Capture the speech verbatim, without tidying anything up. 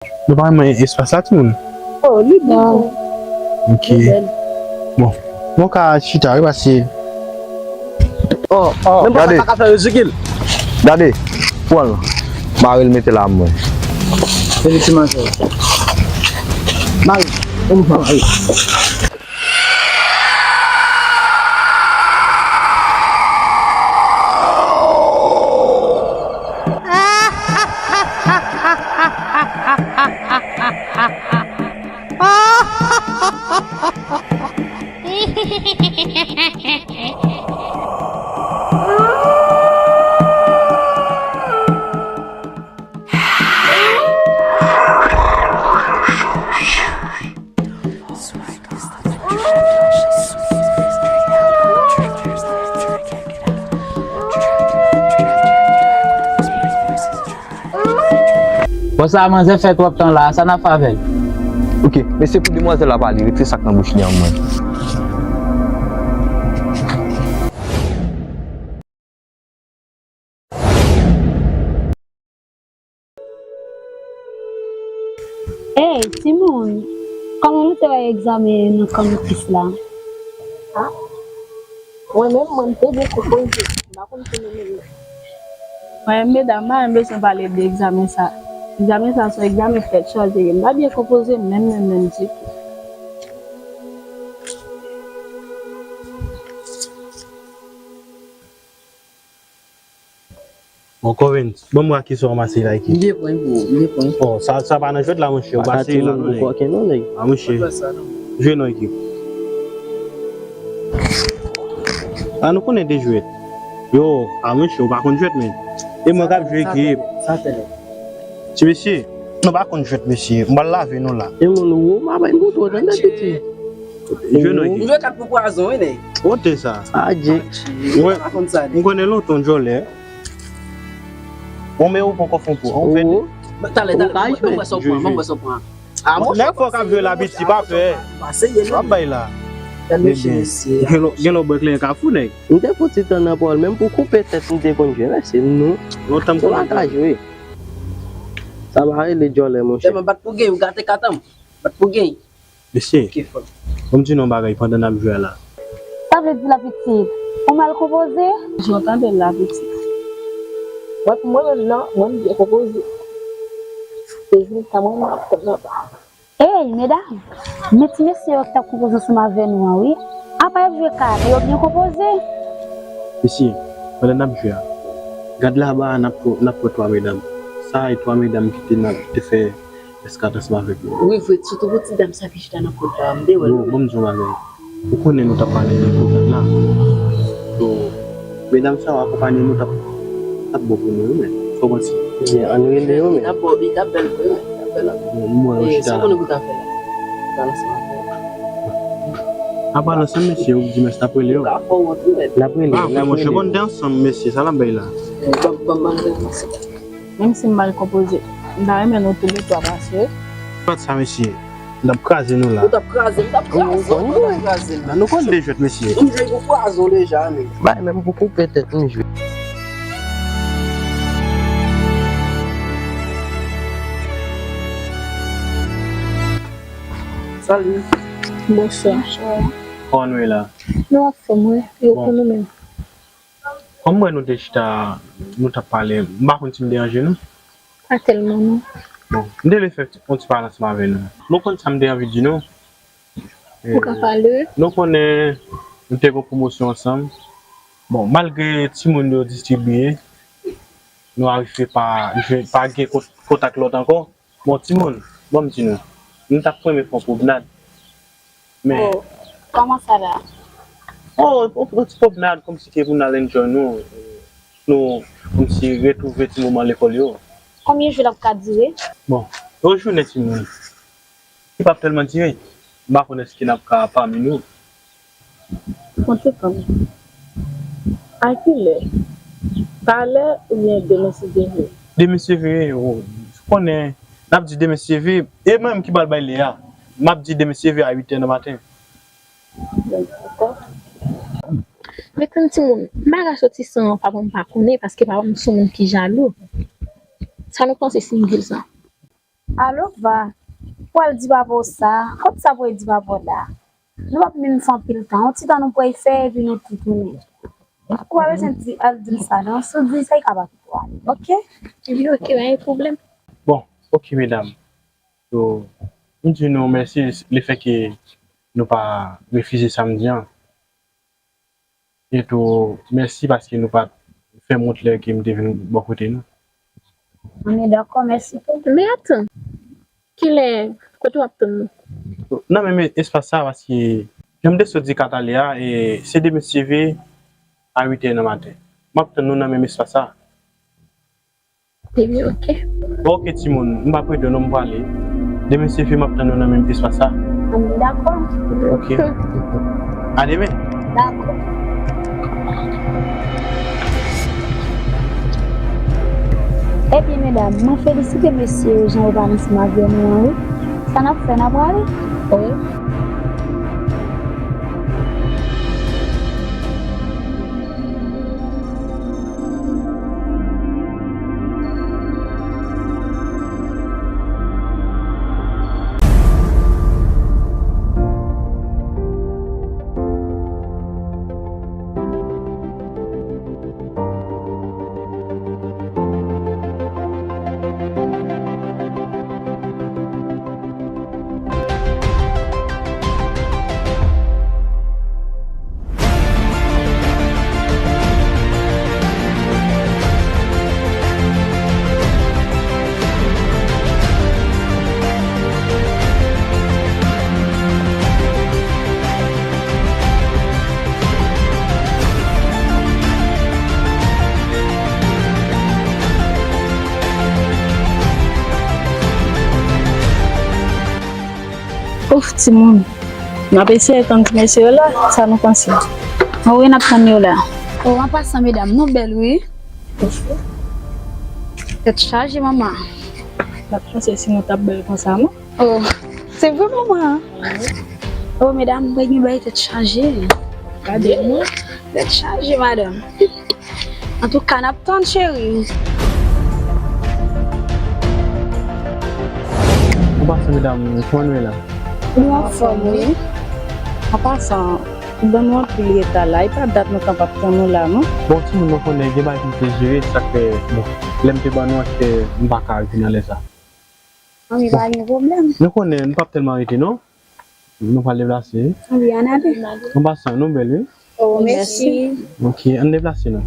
Nou pa renmen espas la, timoun? Oh, li bèl. Ok. Li bèl. Bon. Bon, ka chita, wi, paske. Oh, oh, men bon, gade. Sa pa ka fè ridikil. Gade. Pran l. Mare l, mete l a mwen. Efektivman, sè. Mare. Bon, mare. Bon, sa manzè fè twòp tan la, sa n ap fè avè l? Ok, men se pou demwazèl la pale, retire sa k nan bouch li an mwen. Ey, timoun, kòman nou te wè egzamen nan kanpis la? A, mwen menm, mwen, m te byen konprann ke m pa konn ki nimewo. Mwen, medam, m pa menm bezwen pale de egzamen sa. Egzamen sa se yon egzamen tèt chaje. M pa byen konpoze menm, menm, menm ditou. Bon, Covens, ban m wè kisa w ranmase la, Eki. M te pran pou ou, m te pran. Oh, sa, sa pa nan jwèt la, monchè. Ou pa sere la, non, nèg. Kòken, non, nèg. A, monchè. Jwe non, Eki. A, nou konnen de jwèt. Yo, a, monchè, ou pa konn jwèt, men. E mwen k ap jwe, Eki. Sa fè lè. Ti mesye, nou pa konn jwèt, mesye. M pral lave nou la. E moun ou, m ap bay m pou twò, tande, piti. Jwe non, Eki. M jwe kat pou pwazon, wi, nèg. Kote sa? Adje. Mwen, m konnen lontan w djòlè. Bon, men ou poko fon pou. An fèt. Talè, talè, ban m wè sa w pran, ban m wè sa w pran. A, monchè, nèg fò k ap jwe la, piti, pa pè. W ap bay la. Ebyen, gen lò, gen lò bwè kleren kafou, nèg. M te fouti tan nan pawòl, menm pou koupe tèt, m te konn jwe, mèsi, nou. Lontan m konnen. Ou pa ka jwe. Sa pa rele djòlè, monchè. Tèlman bat pou gen, ou gate kat an. Bat pou gen. Mesye, ban m di nou yon bagay pandan n ap jwe a la. Sa vle di la pitit, ou mal konpoze? Jan w tande l la pitit. Wè pou mwen menm nan, mwen m byen konpoze. Se jis sa mwen menm k ap tann anba. Ey, medam! Men ti mesye yo ki t ap konpoze ansanm avè nou an, wi. Apa y ap jwe kat, men yo byen konpoze. Mesye, pandan n ap jwe a, gad laba a, n ap, n ap wè twa medam. Sa e twa medam ki te nan, te fè eskad ansanm avèk nou. Wi, vre, sitou pou ti dam sa ki chita nan kòd la, m te wè l. Yo, ban m di w yon bagay. Ou konnen nou t ap pale de pwogram la. So, medam sa yo akonpanye nou, t ap, t ap bon pou nou, wi, men. Sa w panse? Ebyen, ann rele yo, men. Li t ap bon, li t ap bèl vre, wi, li t ap bèl anpil. Bon, m wè yo chita la. Sa konnen pou ta fè la? Pral ansanm avè yo. A pral ansanm, mesye, ou di mès t ap rele yo. Ou ka fè w wont, wi, men. N ap rele, n ap rele. Pa vre, monchè, bon, n te ansanm, mesye, sa l ap bay la? Ban m, ban m, ban m rele, mesye. Menm si m mal konpoze, m ta renmen nou touletwa pase. Fè sa, mesye. N ap kraze nou la. Ou t ap kraze m, t ap kraze m, ou t ap kraze m. Nan nou konn de jwèt, mesye. M jwe pou pwazon deja, men. Bay, menm pou koupe tèt, m jwe. Salut. Bonswa. Kòman nou ye la? Nou anfòm, wi. E ou menm? Kòm m wè nou te chita, nou t ap pale, m pa konn si m deranje nou. Pa tèlman, non. Bon, m te vle fè yon ti pale ansanm avè nou. Nou konn sa m te anvi di nou. Ou ka pale. Nou konnen nou te gen pwomosyon ansanm. Bon, malgre timoun yo distribiye, nou arive pa jwenn, pa gen kon-, kontak lòt ankò. Bon, timoun, ban m di nou, nou t ap renmen fè yon pwomnad. Men. Oh, kòman sa la? Oh, yon, yon ti pwomnad, kòmsi ke pou n al enjoy nou. Nou, kòmsi retwouve ti moman lekòl yo. Konbyen jou l ap ka dire? Bon, yon jounen, timoun. Li p ap tèlman dire. M pa konn èske n ap ka pami nou. Konte pa m. A kilè? Talè oubyen demen si Dye vle? Demen si Dye vle, ou konnen, n ap di demen si Dye vle. E mwen menm ki pral bay lè a. M ap di demen si Dye vle a uit è nan maten. Bon, dakò. Men tann timoun, m pa ka sòti san papa m pa konnen, paske papa m se yon moun ki jalou. Sa nou panse si m di l sa? Alova, ou al di papa w sa, kot sa pou di papa w la? Nou p ap menm fè anpil tan, yon ti tan nou pou fè epi nou tou tounen. Ou pa bezwen di, al di l sa non, si w di l sa, li ka pa kite w ale, oke? Epi oke, pa gen pwoblèm. Bon, oke medam. So, m di nou mèsi lefètke nou pa refize sa m di an. E tou, mèsi paske nou pa t fè m wont lè ke m te vin bò kote nou. Anben dakò, mèsi tou. Men atan, kilè, kote w ap tann nou? Nan menm espas sa, paske jan m te sot di Katale a, e se demen seve a uit è nan maten. M ap tann nou nan menm espas sa. Ebyen, oke. Bon, oke, timoun, m p ap rete non, m prale. Demen seve m ap tann nou nan menm espas sa. Anben dakò. Oke. A demen. Dakò. Ebyen, medam, mwen felisite mesye yo jan yo pale ansanm avè nou an, wi. Sa n ap fè, n a prale? Wi. Ouf, timoun. N ap eseye tann ti mesye yo la, sa nou panse? O wi, n ap tann yo la. O, an pasan, medam, nou bèl, wi. Tèt chaje, manman. M pa t panse si nou t ap bèl konsa, non. O, se vre, manman. O, medam, mwen gen bagay tèt chaje. Gade mwen. Tèt chaje, madanm. Antouka, n ap tann, cheri. An pasan, medam, kòman nou ye la? Nou anfòm, wi. An pasan, ban nou anpil reta la. E pa dat nou t ap tann nou la, non? Bon, timoun, mwen konnen gen bagay ki m te jere, sa k fè, bon, lè m te ban nou an, se m pa ka vin anlè sa. Anben, pa gen pwoblèm. Nou konnen, nou p ap tèlman rete, non? Nou pral deplase. Anben, ann ale. An pasan, nou bèl, wi. O, mèsi. Ok, ann deplase, non.